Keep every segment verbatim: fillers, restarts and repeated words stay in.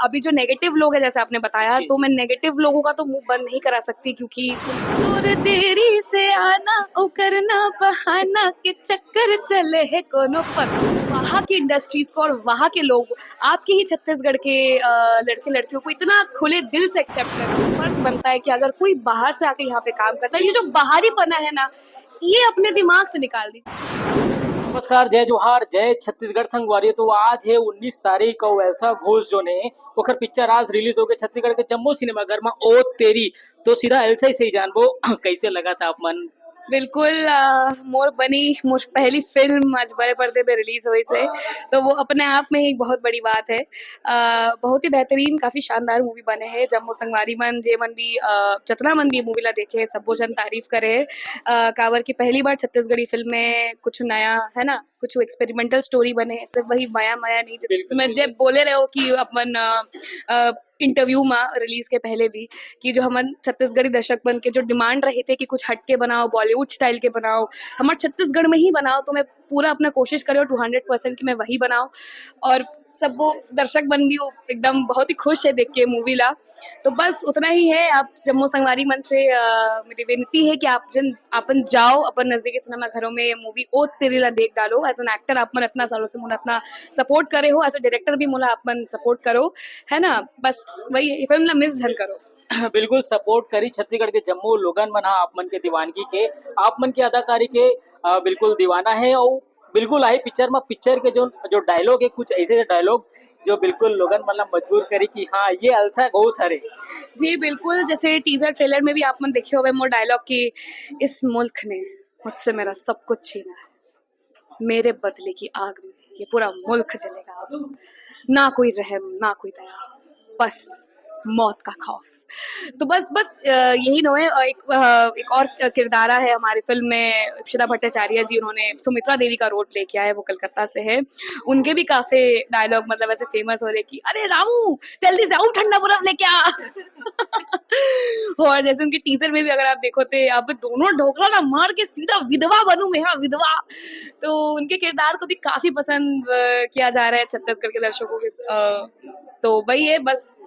अभी जो नेगेटिव लोग हैं, जैसे आपने बताया, जी। तो मैं नेगेटिव लोगों का तो मुंह बंद नहीं करा सकती, क्योंकि तोर देरी से आना, ओ करना बहाना के चक्कर चले है कोनो पता। वहाँ की इंडस्ट्रीज को और वहाँ के लोग, आपके ही छत्तीसगढ़ के अ, लड़के लड़कियों को इतना खुले दिल से एक्सेप्ट करते हैं। फर्ज बनता है कि अगर कोई बाहर से आके यहाँ पे काम करता है, ये जो बाहरीपना है ना, ये अपने दिमाग से निकाल दीजिए। नमस्कार, जय जोहार, जय छत्तीसगढ़ संगवारी। तो आज है उन्नीस तारीख अउ एल्सा घोष जोन हे, ओकर पिक्चर आज रिलीज हो गे छत्तीसगढ़ के जम्मो सिनेमा घर में, ओ तेरी। तो सीधा एल्सा ही से ही जानबो, कैसे लगत हे आप मन? बिल्कुल, अ, मोर बनी, मोर पहली फिल्म आज बड़े पर्दे पे रिलीज होइस हे, तो वो अपने आप में ही एक बहुत बड़ी बात है। अ, बहुत ही बेहतरीन, काफी शानदार मूवी बने हे। जम्मो संगवारी मन, जे मन भी, अ, जतना मन भी मूवी ला देखे हे, सबो झन तारीफ करे हे। अ, काबर कि पहली बार छत्तीसगढ़ी फिल्म में कुछ नया, है ना, कुछ एक्सपेरिमेंटल स्टोरी बने हे, सिर्फ वही मया मया नहीं, जित-, बिल्कुल, मैं बिल्कुल। जब बोले रहे हो कि अपन, अ, अ, इंटरव्यू में रिलीज के पहले भी, कि जो हमन छत्तीसगढ़ी दर्शक मन के जो डिमांड रहिथे कि कुछ हटके बनाओ, बॉलीवुड स्टाइल के बनाओ, हमर छत्तीसगढ़ में ही बनाओ, तो मैं पूरा अपना कोशिश करे हों टू हंड्रेड परसेंट कि मैं वही बनाओ। और सब वो दर्शक मन भी वो एकदम बहुत ही खुश है देख के मूवी ला। तो बस उतना ही है, आप जम्मो संगवारी मन से, अ, मेरी विनती है कि आप जन, अपन जाओ अपन नजदीकी सिनेमा घरों में मूवी ओ तेरी ला देख डालो। एज एन एक्टर आप मन इतना सालों से मोला इतना सपोर्ट करे हो, एज अ डायरेक्टर भी मोला आप मन सपोर्ट करो, है ना? बस वही है, ये फिल्म ला मिस झन करो। बिल्कुल सपोर्ट करी, छत्तीसगढ़ के जम्मो लोगन मन ह आप मन के दीवानगी के, आप मन के अदाकारी के, अ, बिल्कुल दीवाना है। और बिल्कुल आई पिक्चर में, पिक्चर के जो, जो डायलॉग है, कुछ ऐसे डायलॉग जो बिल्कुल लोगन मन ला मजबूर करी कि हाँ, ये एल्सा घोष हरे। जी बिल्कुल, जैसे टीजर ट्रेलर में भी आप मन देखे होंगे मोर डायलॉग कि इस मुल्क ने मुझसे मेरा सब कुछ छीना है, मेरे बदले की आग में ये पूरा मुल्क जलेगा अब, ना कोई रहम ना कोई दया, बस मौत का खौफ। तो बस, बस, अ, यही नोहे। अ, एक, अ, एक और किरदारा है हमारी फिल्म में, इप्सिता भट्टाचार्य जी, उन्होंने सुमित्रा देवी का रोल प्ले किया है, वो कलकत्ता से है। उनके भी काफी डायलॉग मतलब ऐसे फेमस हो रहे कि "अरे रामू, जल्दी से आऊ, ठंडा बर्फ लेके आ।" और जैसे उनके टीजर में भी अगर आप देखो तो, "अब दोनों ढोकला ना मार के सीधा विधवा बनूं मैं, हाँ, विधवा।" तो उनके किरदार को भी काफी पसंद, अ, किया जा रहा है छत्तीसगढ़ के दर्शकों के स-, अ, तो वही है बस।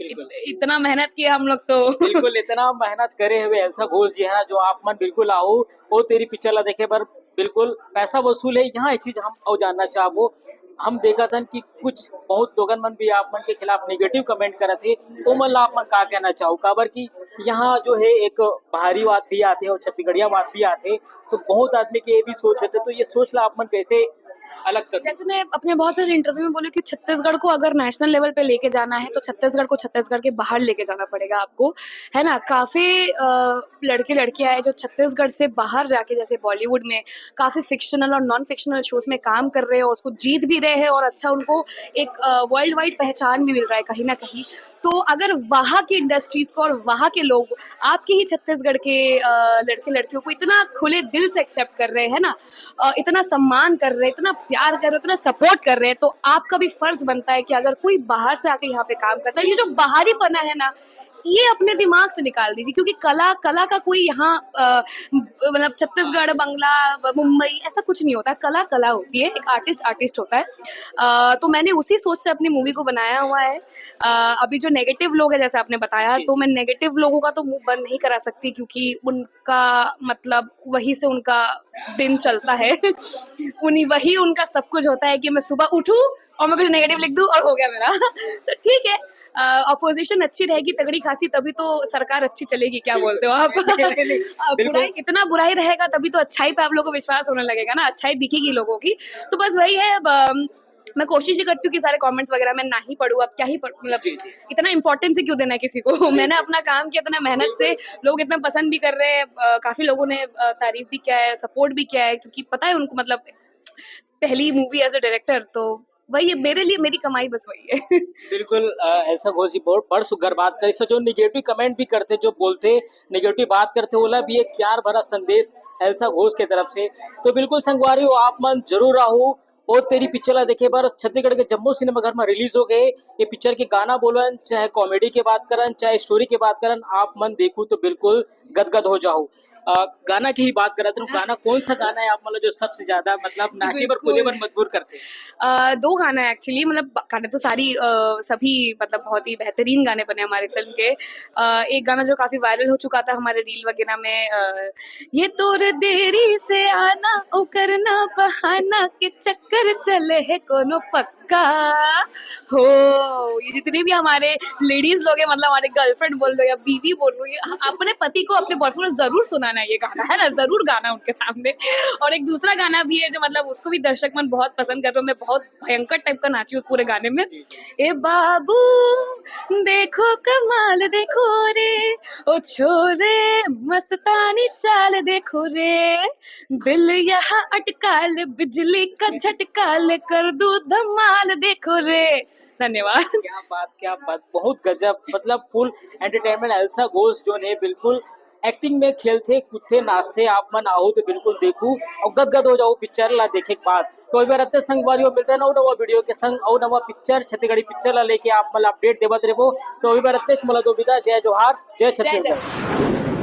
बिल्कुल। इत-, इतना मेहनत किए हम लोग तो। बिल्कुल, इतना मेहनत करे हुए एल्सा घोष जी है ना, जो आप मन बिल्कुल आओ, ओ तेरी पिक्चर ला देखे बर बिल्कुल पैसा वसूल है। यहाँ एक चीज हम अउ जानना चाहबो, हम देखत हन कि कुछ बहुत लोगन मन भी आप मन के खिलाफ नेगेटिव कमेंट करत हे, ओ मन ला आप मन का कहना चाहो? काबर कि यहाँ जो है एक बाहरी बात भी आते और छत्तीसगढ़िया बात भी आते, तो बहुत आदमी के ये भी सोच होते, तो ये सोच ला आप मन कैसे अलग कर? जैसे मैं अपने बहुत सारे इंटरव्यू में बोली कि छत्तीसगढ़ को अगर नेशनल लेवल पे लेके जाना है तो छत्तीसगढ़ को छत्तीसगढ़ के बाहर लेके जाना पड़ेगा आपको, है ना? काफी, अ, लड़के लड़कियां हैं जो छत्तीसगढ़ से बाहर जाके जैसे बॉलीवुड में काफी फिक्शनल और नॉन फिक्शनल शोज में काम कर रहे हैं और उसको जीत भी रहे हैं और अच्छा उनको एक, अ, वर्ल्ड वाइड पहचान भी मिल रहा है कहीं ना कहीं। तो अगर वहाँ की इंडस्ट्रीज को और वहाँ के लोग आपके ही छत्तीसगढ़ के, अ, लड़के लड़कियों को इतना खुले दिल से एक्सेप्ट कर रहे हैं ना, अ, इतना सम्मान कर रहे हैं, इतना प्यार कर रहे हैं, इतना सपोर्ट कर रहे हैं, तो आपका भी फर्ज बनता है कि अगर कोई बाहर से आके यहाँ पे काम करता है, ये जो बाहरीपना है ना, ये अपने दिमाग से निकाल दीजिए, क्योंकि कला, कला का कोई यहाँ, अ, मतलब छत्तीसगढ़, बंगला, मुंबई, ऐसा कुछ नहीं होता। कला कला होती है, एक आर्टिस्ट आर्टिस्ट होता है। अ, तो मैंने उसी सोच से अपनी मूवी को बनाया हुआ है। अ, अभी जो नेगेटिव लोग हैं, जैसे आपने बताया, जी। तो मैं नेगेटिव लोगों का तो मुंह बंद नहीं करा सकती, क्योंकि उनका मतलब वही से उनका दिन चलता है। उन्हीं, वही उनका सब कुछ होता है कि मैं सुबह उठूं और मैं कुछ नेगेटिव लिख दूं और हो गया मेरा। तो ठीक है, अपोजिशन अच्छी रहेगी, तगड़ी खासी, तभी तो सरकार अच्छी चलेगी। क्या बोलते हो आप? नहीं, नहीं, नहीं, अ, बिल्कुल। बुराई, इतना बुराई रहेगा तभी तो अच्छाई पे आप लोगों को विश्वास होने लगेगा ना, अच्छाई दिखेगी लोगों की। तो बस वही है। अब, अम, मैं कोशिश ही करती हूँ कि सारे कमेंट्स वगैरह मैं ना ही पढ़ूँ। अब क्या ही पढ़, मतलब जी, जी। इतना इंपॉर्टेंस ही क्यों देना है किसी को? मैंने अपना काम किया इतना मेहनत से, लोग इतना पसंद भी कर रहे हैं, अ, काफी लोगों ने, अ, तारीफ भी किया है, सपोर्ट भी किया है, क्योंकि पता है उनको, मतलब पहली मूवी एज अ डायरेक्टर, तो वही है, मेरे लिए मेरी कमाई बस वही है। बिल्कुल, अ, एल्सा घोष जी बहुत बड़ सुग्घर बात करे। सो जो निगेटिव कमेंट भी करते, जो बोलते, निगेटिव बात करते, ओला भी एक प्यार भरा संदेश एल्सा घोष के तरफ से। तो बिल्कुल संगवारी हो, आप मन जरूर आहू। ओ तेरी पिक्चर ला देखे बर छत्तीसगढ़ के जम्मो सिनेमा घर में रिलीज हो गए। ये पिक्चर के गाना बोलन, चाहे कॉमेडी के बात करन, चाहे स्टोरी के बात करन, आप मन देखू तो बिल्कुल गदगद हो जाहू। अ, गाना की ही बात करत रहूं, गाना कौन सा गाना है आप मतलब जो सबसे ज्यादा मतलब नाचे बर, कूदे बर मजबूर करते हैं? अ, दो गाना है एक्चुअली, मतलब ब- गाने तो सारी अ, सभी मतलब बहुत ही बेहतरीन गाने बने हमारे फिल्म के। अ, एक गाना जो काफी वायरल हो चुका था हमारे रील वगैरह में, अ, ये तोर देरी से आना, ओ करना बहाना के चक्कर चले है कोनो पक्का। हो, ये जितने भी हमारे लेडीज लोग हैं, मतलब हमारे गर्लफ्रेंड बोल लो या बीवी बोल लो, ये अपने पति को, अपने बॉयफ्रेंड को जरूर सुनाना है ये गाना, है ना, जरूर गाना उनके सामने। और एक दूसरा गाना भी है जो मतलब उसको भी दर्शक मन बहुत पसंद कर रहे हैं, मैं बहुत भयंकर टाइप का नाची उस पूरे गाने में। ए बाबू देखो कमाल देखो रे, ओ छोरे मस्तानी चाल देखो रे, दिल यहाँ अटकाल, बिजली का झटकाल, कर दू धमाल देखो रे। धन्यवाद। क्या बात, क्या बात, बहुत गजब। मतलब फुल एंटरटेनमेंट। एल्सा घोष जो ने बिल्कुल एक्टिंग में खेलथे, कूदथे, नाचथे, आप मन आहू तो बिल्कुल देखू और गदगद हो जाओ पिक्चर ला देखे के बाद। तो अभी रखते संगवारी हो, मिलते हैं नवा नवा वीडियो के संग और नवा पिक्चर, छत्तीसगढ़ी पिक्चर ला लेके आप मन अपडेट देवत रहबो। तो अभी रखते मोला दो विदा, जय जोहार, जय छत्तीसगढ़।